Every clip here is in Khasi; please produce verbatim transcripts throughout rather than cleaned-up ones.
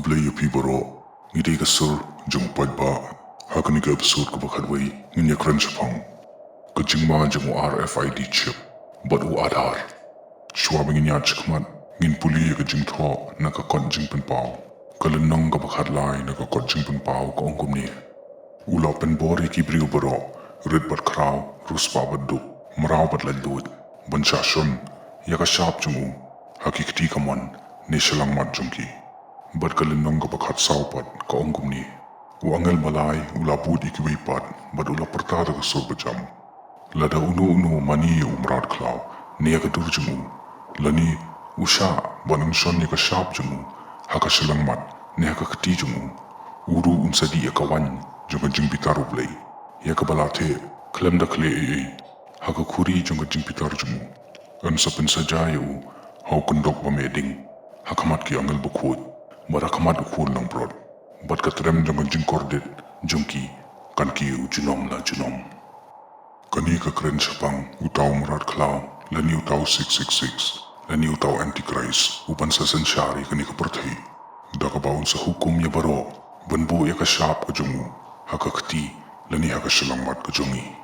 Khublei ïa phi baroh, ngi dei ka sur jong u paidbah. Ha kane ka episode kaba khatwei ngin ïakren shaphang ka jingma jong u R F I D chip bad u Aadhaar. Shuwa ba ngin ïaid shakhmat, ngin pule ïa ka jingthoh na ka kot jingpynpaw. Ka lynnong kaba khatlai na ka kot jingpynpaw ka ong kumne: U la pynbor ïa ki briew baroh, rit bad khraw, riewspah bad duk, mraw bad laitluid, ban shah shon ïa ka shap jong u ha ki kti kamon ne shyllangmat jong ki. Bad ka lynnong kaba khatsaw pat ka ong kumne: U angel balai u la bud ïa kiwei pat bad u la pyrta da ka sur bajam: Lada uno uno mane ïa u mrad khlaw ne ïa ka dur jong u, lane u shah ban shon ïa ka shap jong u ha ka shyllangmat ne ha ka kti jong u, u ruh un sa dih ïa ka waiñ jong ka jingbitar U Blei, ïa kaba la theh khlem da khleh ei ei ha ka khuri jong ka jingbitar jong u. Yn sa pynsaja ïa u ha u kyndok ba meh ding, ha khmat ki angel bakhuid bad ha khmat u khun langbrot, bad ka trem jong ka jingkordit jong ki kan kiew junom la junom. Kane ka kren shaphang uta u mrad khlaw, lane uta u six six six, lane uta u Antichrist, u ban sa synshar ïa kane ka pyrthei, da kaba un sa hukum ïa baroh ban buh ïa ka shap ka jong u ha ka kti lane ha ka shyllangmat ka jong ngi.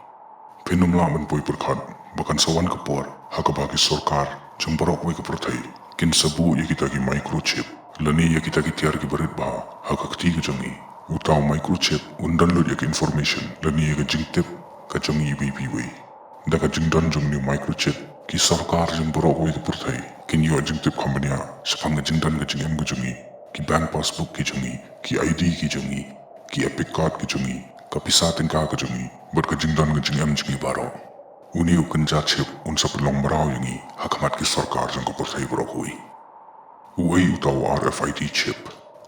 Phin ym lah ban poi pyrkhat ba kan sa wan ka por ha kaba ki sorkar jong baroh kawei ka pyrthei kin sa buh ïa kita ki microchip lane ïa kita ki tiar kiba rit bha ha ka kti ka jong ngi. Uta u microchip un don lut ïa ka information lane ïa ka jingtip ka jong ngi iwei pa iwei. Da ka jingdon jong une u microchip, ki sorkar jong baroh kawei ka pyrthei kin ïoh jingtip kham bniah shaphang ka jingdon ka jingem ka jong ngi, ki bank passbook ki jong ngi, ki I D ki jong ngi, ki EPIC card ki jong ngi, ka pisa tyngka ka jong ngi, bad ka jingdon ka jingem jong ngi baroh. Une u kynja chip un sa pynlong mraw ïa ngi ha khmat ki sorkar jong ka pyrthei baroh kawei. Uei uta u R F I D chip?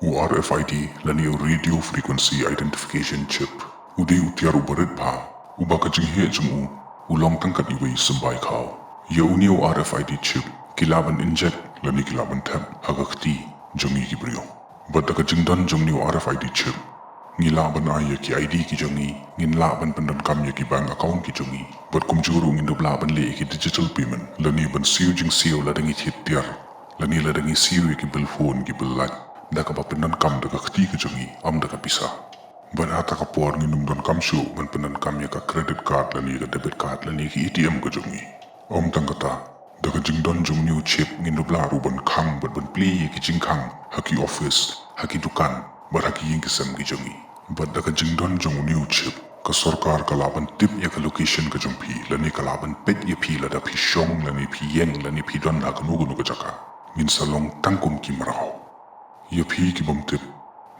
U R F I D lane u Radio Frequency Identification Chip u dei u tiar uba rit bha, uba ka jingheh jong u u long tang kat iwei symbai khaw. Ïa une u R F I D chip ki lah ban inject lane ki lah ban thep ha ka kti jong ngi ki briew. Bad da ka jingdon jong une u R F I D chip, ngi lah ban ai ïa ki I D ki jong ngi, ngin lah ban pyndonkam ïa ki bank account ki jong ngi, bad kumjuh ruh ngin dup lah ban leh ïa ki digital payment lane ban siew jingsiew lada ngi thied tiar, lane lada ngi siew ïa ki bill phone, ki bill light, da kaba pyndonkam da ka kti ka jong ngi, ym da ka pisa. Bad hata ka por ngin ym donkam shuh ban pyndonkam ïa ka credit card lane ïa ka debit card lane ïa ki A T M ka jong ngi. Ym tang kata, da ka jingdon jong une u chip ngin dup lah ruh ban khang bad ban plie ïa ki jingkhang ha ki office, ha ki dukan, bad ha ki ïing ki sem ki jong ngi. Bad da ka jingdon jong une u chip, ka sorkar ka lah ban tip ïa ka location ka jong phi, lane ka lah ban peit ïa phi lada phi shong, lane phi ïeng, lane phi don ha kano kano ka jaka. Ngin sa long tang kum ki mraw. Ïa phi ki bym tip,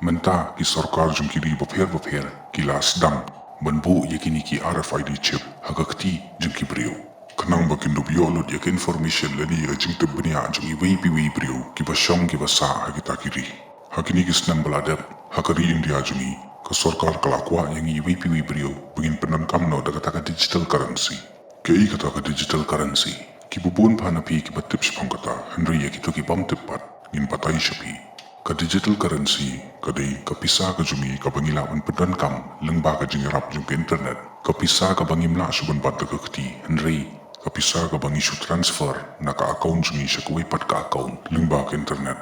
mynta ki sorkar jong ki ri bapher bapher ki la sdang ban buh ïa kine ki R F I D chip ha ka kti jong ki briew, khnang ba kin dup ïoh lut ïa ka information lane ïa ka jingtip bniah jong iwei pa iwei briew kiba shong kiba sah ha kita ki ri. Ha kine ki snem ba la dep, ha ka ri India jong ngi, ka sorkar ka la kwah ïa ngi iwei pa iwei briew ba ngin pyndonkam noh da kata ka digital currency. Kaei kata ka digital currency? Kiba bun bha na phi kiba tip shaphang kata, hynrei ïa kito ki bym tip pat, ngin batai sha phi. Ka digital currency ka dei ka pisa ka jong ngi kaba ngi lah ban pyndonkam lyngba ka jingïarap jong ka internet. Ka pisa kaba ngim lah shuh ban bat da ka kti, hynrei ka pisa kaba ngi shu transfer na ka account jong ngi sha kawei pat ka account lyngba ka internet.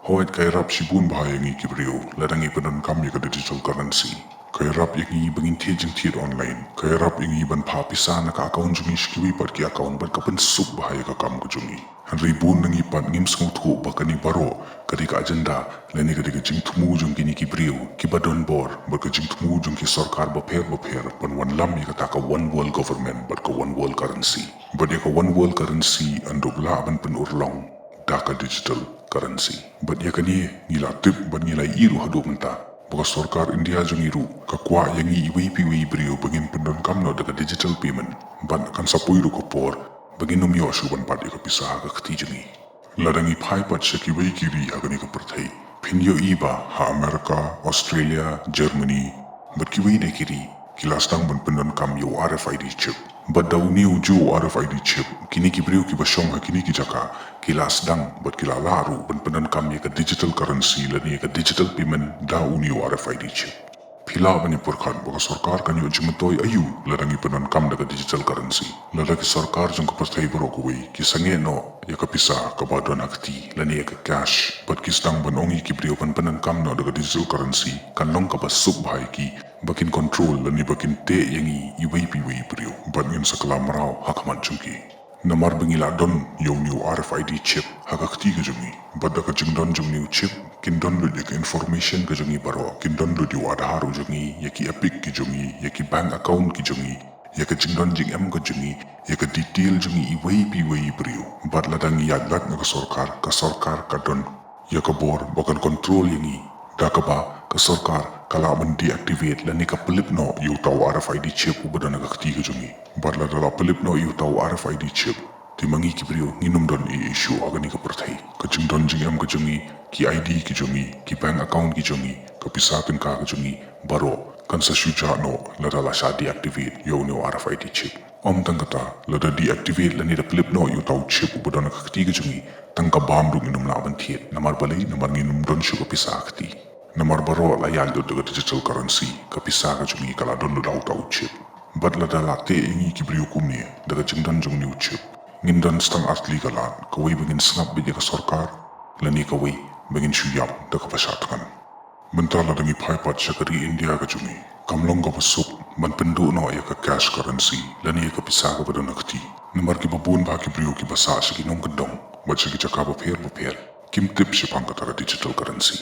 Hooid, ka ïarap shibun bha ïa ngi ki briew lada ngi pyndonkam ïa ka digital currency. Ka ïarap ïa ngi ba ngin thied jingthied online. Ka ïarap ïa ngi ban phah pisa na ka account jong ngi sha kiwei pat ki account, bad ka pynsuk bha ïa ka kam ka jong ngi. Hynrei bun na ngi pat ngim sngewthuh ba kane baroh ka dei ka agenda lane ka dei ka jingthmu jong kine ki briew kiba don bor, bad ka jingthmu jong ki sorkar bapher bapher ban wanlam ïa kata ka one world government bad ka one world currency. Bad ïa ka one world currency yn dup lah ban pynurlong da ka digital currency. Bad ïa kane ngi la tip bad ngi la ïohi ruh haduh mynta ba ka sorkar India jong ngi ruh ka kwah ïa ngi iwei pa iwei briew ba ngin pyndonkam noh da ka digital payment. Bad kan sa poi ruh ka por ba ngin ym ïoh shuh ban bat ïa ka pisa ha ka kti jong ngi. Lada ngi phai pat sha kiwei ki ri ha kane ka pyrthei, phin ïohi ba ha America, Australia, Germany, bad kiwei de ki ri ki la sdang ban pyndonkam ïa u R F I D chip. Bad da une u juh u R F I D chip, kine ki briew kiba shong ha kine ki jaka ki la sdang bad ki la lah ruh ban pyndonkam ïa ka digital currency lane ïa ka digital payment da une u R F I D chip. Phi lah ban ïa pyrkhat ba ka sorkar kan ïoh jingmyntoi aïu lada ngi pyndonkam da ka digital currency. Lada ki sorkar jong ka pyrthei baroh kawei ki sangeh noh ïa ka pisa kaba don ha kti lane ïa ka cash, bad ki sdang ban ong ïa ki briew ban pyndonkam noh da ka digital currency, kan long kaba suk bha ïa ki ba kin control lane ba kin teh ïa ngi iwei pa iwei i briew, bad ngin sa kylla mraw ha khmat jong ki. Namar ba ngi la don ïa une u R F I D chip ha ka kti ka jong ngi, bad da ka jingdon jong une u chip kin don lut ïa ka information ka jong ngi baroh, kin don lut ïa u Aadhaar u jong ngi, ïa ki EPIC ki jong ngi, ïa ki bank account ki jong ngi, ïa ka jingdon jingem ka jong ngi, ïa ka detail jong ngi iwei pa iwei i briew. Bad lada ngi ïaid lad na ka sorkar, ka sorkar ka don ïa ka bor ba kan control ïa ngi, da kaba ka sorkar ka lah ban deactivate lane ka pyllip noh ïa uta u R F I D chip uba don ha ka kti ka jong ngi. Bad lada la pyllip noh ïa uta u R F I D chip, te ma ngi ki briew ngin ym don ei ei shuh ha kane ka pyrthei. Ka jingdon jingem ka jong ngi, ki I D ki jong ngi, ki bank account ki jong ngi, ka pisa tyngka ka jong ngi baroh kan sa shu jah noh lada la shah deactivate ïa une u R F I D chip. Ym tang kata, lada deactivate lane da pyllip noh ïa uta u chip uba don ha ka kti ka jong ngi, tang ka bam ruh ngin ym lah ban thied. Namar balei? Namar ngin ym don shuh ka pisa ha kti. Namar baroh la ïaid lut da ka digital currency, ka pisa ka jong ngi ka la don lut ha uta u chip. Bad lada la teh ïa ngi ki briew kumne da ka jingdon jong une u chip, ngin don tang ar tylli ka lad, kawei ba ngin sngap beit ïa ka sorkar, lane kawei ba ngin shu ïap da kaba shah thngan. Mynta lada ngi phai pat sha ka ri India ka jong ngi, kam long kaba suk ban pynduh noh ïa ka cash currency lane ïa ka pisa kaba don ha kti. Namar kiba bun bha ki briew kiba sah sha ki nongkyndong bad sha ki jaka bapher bapher kim tip shaphang kata ka digital currency.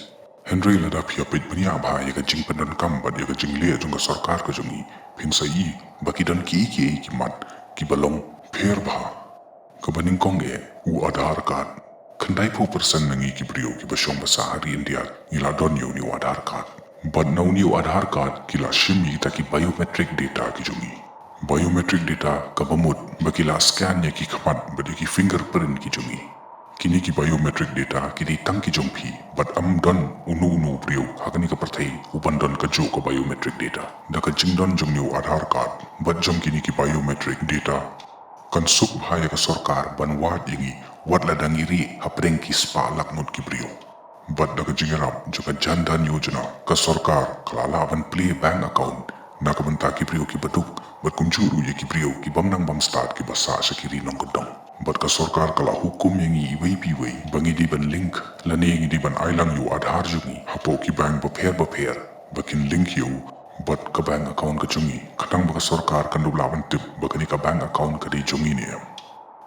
Hynrei lada phi ïa peit bniah bha ïa ka jingpyndonkam bad ïa ka jingleh jong ka sorkar ka jong ngi, phin sa ïohi ba ki don kiei kiei ki mat kiba long pher bha. Kaba nyngkong eh, u Aadhaar card. Khyndaiphew percent na ngi ki briew kiba shong ba sah ha ri India ngi la don ïa une u Aadhaar card. Bad na une u Aadhaar card ki la shim ïa kita ki biometric data ki jong ngi. Biometric data kaba mut ba ki la scan ïa ki khmat bad ïa ki fingerprint ki jong ngi. Kine ki biometric data ki dei tang ki jong phi, bad ym don uno uno u briew ha kane ka pyrthei uban don kajuh ka biometric data. Da ka jingdon jong une u Aadhaar card bad jong kine ki biometric data, kan suk bha ïa ka sorkar ban wad ïa ngi wat lada ngi rieh hapdeng ki spah lak ngut ki briew. Bad da ka jingïarap jong ka Jan Dhan Yojana, ka sorkar ka la lah ban plie bank account na ka bynta ki briew kiba duk bad kumjuh ruh ïa ki briew ki bym nang bym stad kiba sah sha ki ri nongkyndong. Bad ka sorkar ka la hukum ïa ngi iwei pa iwei ba ngi dei ban link lane ngi dei ban ai lang ïa u Aadhaar jong ngi hapoh ki bank bapher bapher ba kin link ïa u bad ka bank account ka jong ngi, khnang ba ka sorkar kan dup lah ban tip ba kane ka bank account ka dei jong ngi ne em.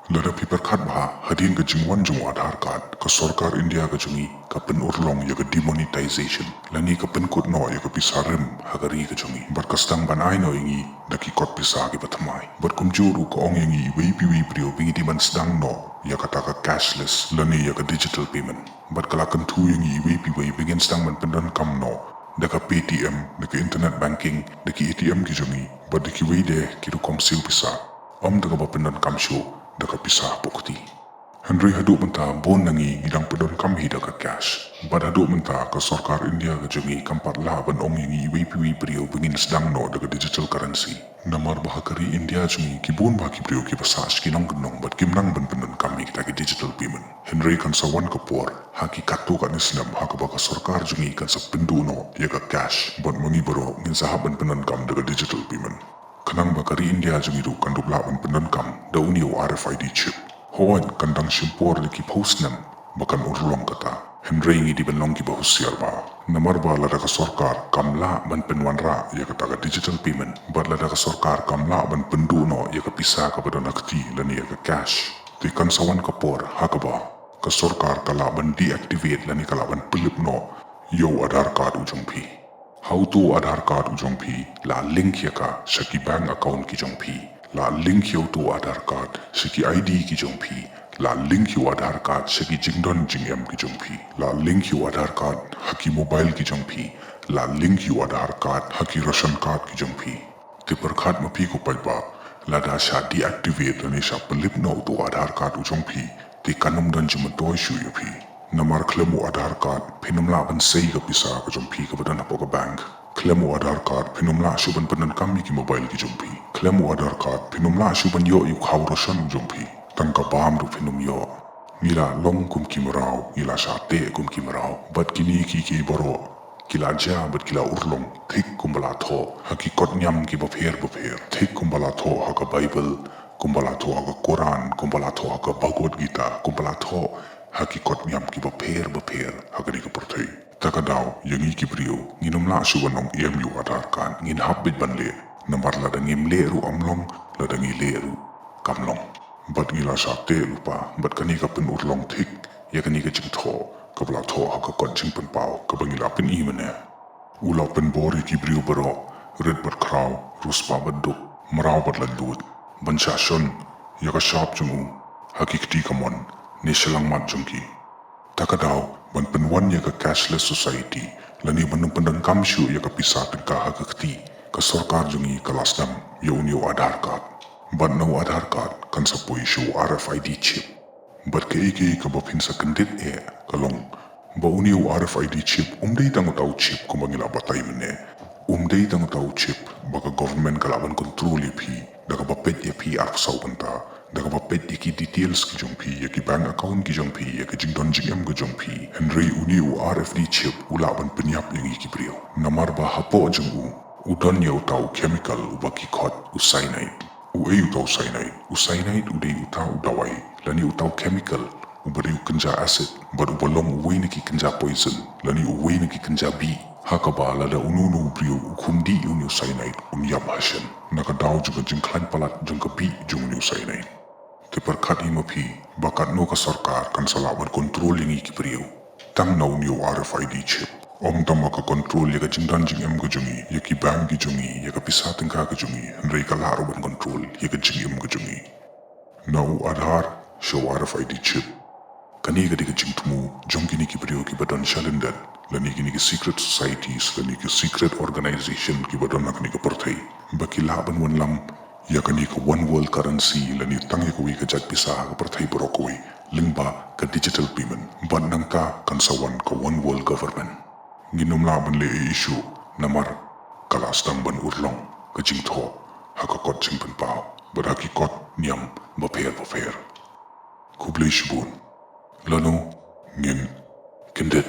Lada phi pyrkhat bha, hadien ka jingwan jong u Aadhaar card, ka sorkar India ka jong ngi ka pynurlong ïa ka demonetization lane ka pynkut noh ïa ka pisa rim ha ka ri ka jong ngi, bad ka sdang ban ai noh ïa ngi da ki kot pisa kiba thymmai. Bad kumjuh ruh ka ong ïa ngi iwei pa iwei i briew ba ngi dei ban sdang noh ïa kata ka cashless lane ïa ka digital payment. Bad ka la kyntu ïa ngi iwei pa iwei ba ngin sdang ban pyndonkam noh da ka Paytm, da ka internet banking, da ki A T M ki jong ngi, bad da kiwei de ki rukom siew pisa, ym da kaba pyndonkam shuh da ka pisa hapoh kti. Hynrei haduh mynta bun na ngi ngi dang pyndonkam hi da ka cash. Bad haduh mynta ka sorkar India ka jong ngi kam pat lah ban ong ïa ngi iwei pa iwei i briew ba ngin sdang noh da ka digital currency. Namar ba ha ka ri India jong ngi ki bun bha ki briew kiba sah sha ki nongkyndong bad kim nang ban pyndonkam ïa kita ki digital payment. Hynrei kan sa wan ka por ha ki katto katne snem ha kaba ka sorkar jong ngi kan sa pynduh noh ïa ka cash bad ma ngi baroh ngin sa hap ban pyndonkam da ka digital payment. Khnang ba ka ri India jong ngi ruh kan dup lah ban pyndonkam da une u R F I D chip. Hooid, kan dang shim por da ki phew snem ba kan urlong kata. Hynrei ngi dei ban long kiba husiar bha. Namar ba lada ka sorkar kam lah ban pynwanrah ïa kata ka digital payment, bad lada ka sorkar kam lah ban pynduh noh ïa ka pisa kaba don ha kti lane ïa ka cash, te kan sa wan ka por ha kaba ka sorkar ka lah ban deactivate lane ka lah ban pyllip noh ïa u Aadhaar card u jong phi. Ha uto u Aadhaar card u jong phi, la link ïa ka sha ki bank account ki jong phi. La link ïa uto u Aadhaar card sha ki I D ki jong phi. La link ïa u Aadhaar card sha ki jingdon jingem ki jong phi. La link ïa u Aadhaar card ha ki mobile ki jong phi. La link ïa u Aadhaar card ha ki ration card ki jong phi. Te pyrkhat ma phi ko paidbah, lada shah deactivate lane shah pyllip noh uto u Aadhaar card u jong phi, te kan ym don jingmyntoi shuh ïa phi. Namar khlem u Aadhaar card phin ym lah ban sei ka pisa ka jong phi kaba don hapoh ka bank. Khlem u Aadhaar card phin ym lah shuh ban pyndonkam ïa ki mobile ki jong phi. Khlem u Aadhaar card phin ym lah shuh ban ïoh ïa u khaw ration u jong phi. Tang ka bam ruh phin ym ïoh. Ngi la long kum ki mraw, ngi la shah teh kum ki mraw. Bad kine kiei kiei baroh ki la jia bad ki la urlong thik kumba la thoh ha ki kot niam kiba pher bapher, thik kumba la thoh ha ka Baibl, kumba la thoh ha ka Koran, kumba la thoh ha ka Bhagavad Gita, kumba la thoh ha ki kot niam kiba pher bapher ha kane ka pyrthei. Ta ka daw ïa ngi ki briew ngin ym lah shuh ban ong em ïa u Aadhaar card, ngin hap beit ban leh. Namar lada ngim leh ruh kam long, lada ngi leh ruh kam long. Bad ngi la shah teh lypa bad kane ka pynurlong thik ïa kane ka jingthoh kaba la thoh ha ka kot jingpynpaw kaba ngi la pyni mynne. U la pynbor ïa ki briew baroh, rit bad khraw, riewspah bad duk, mraw bad laitluid, ban shah shon ïa ka shap jong u ha ki kti kamon ne shyllangmat jong ki. Ta ka daw ban pynwan ïa ka cashless society, lane ban ym pyndonkam shuh ïa ka pisa tyngka ha ka kti, ka sorkar jong ngi ka la sdang ïa une u Aadhaar card. Bad na u Aadhaar card kan sa poi sha u R F I D chip. Bad kaei kaei kaba phin sa kyndit eh ka long ba une u R F I D chip um dei tang uta u chip kumba ngi la batai mynne. Um dei tang uta u chip ba ka government ka lah ban control ïa phi da kaba peit ïa phi arphew saw kynta, da kaba peit ïa ki details ki jong phi, ïa ki bank account ki jong phi, ïa ki jingdon jingem ki jong phi. Hynrei une u R F I D chip u lah ban pynïap ïa ngi ki briew. Namar ba hapoh jong u u don ïa uta u chemical uba ki khot u cyanide. Uei uta u cyanide? U cyanide u dei uta u dawai lane uta u chemical uba dei u kynja acid bad uba long uwei na ki kynja poison lane uwei na ki kynja bih. Ha kaba lada uno uno u briew u khum dih ïa une u cyanide un ïap ha shen na ka daw jong ka jingkhlaiñ palat jong ka bih jong une u cyanide. Te pyrkhat hi ma phi ba katno ka sorkar kan sa lah ban control ïa ngi ki briew tang na une u R F I D chip. Ym tang ba ka control ïa ka jingdon jingem ka jong ngi, ïa ki bank ki jong ngi, ïa ka pisa tyngka ka jong ngi, hynrei ka lah ruh ban control ïa ka jingim ka jong ngi. Na u Aadhaar sha u R F I D chip. Kane ka dei ka jingthmu jong kine ki briew kiba don sha lyndet lane kine ki secret societies lane ki secret organization kiba don ha kane ka pyrthei ba ki lah ban wanlam ïa kane ka one world currency lane tang ïa kawei ka jait pisa ha ka pyrthei baroh kawei lyngba ka digital payment. Bad nangta kan sa wan ka one world government. Ngin ym lah ban leh ei ei shuh namar ka la sdang ban urlong ka jingthoh ha ka kot jingpynpaw bad ha ki kot niam bapher bapher. Khublei shibun. Lano ngin kyndit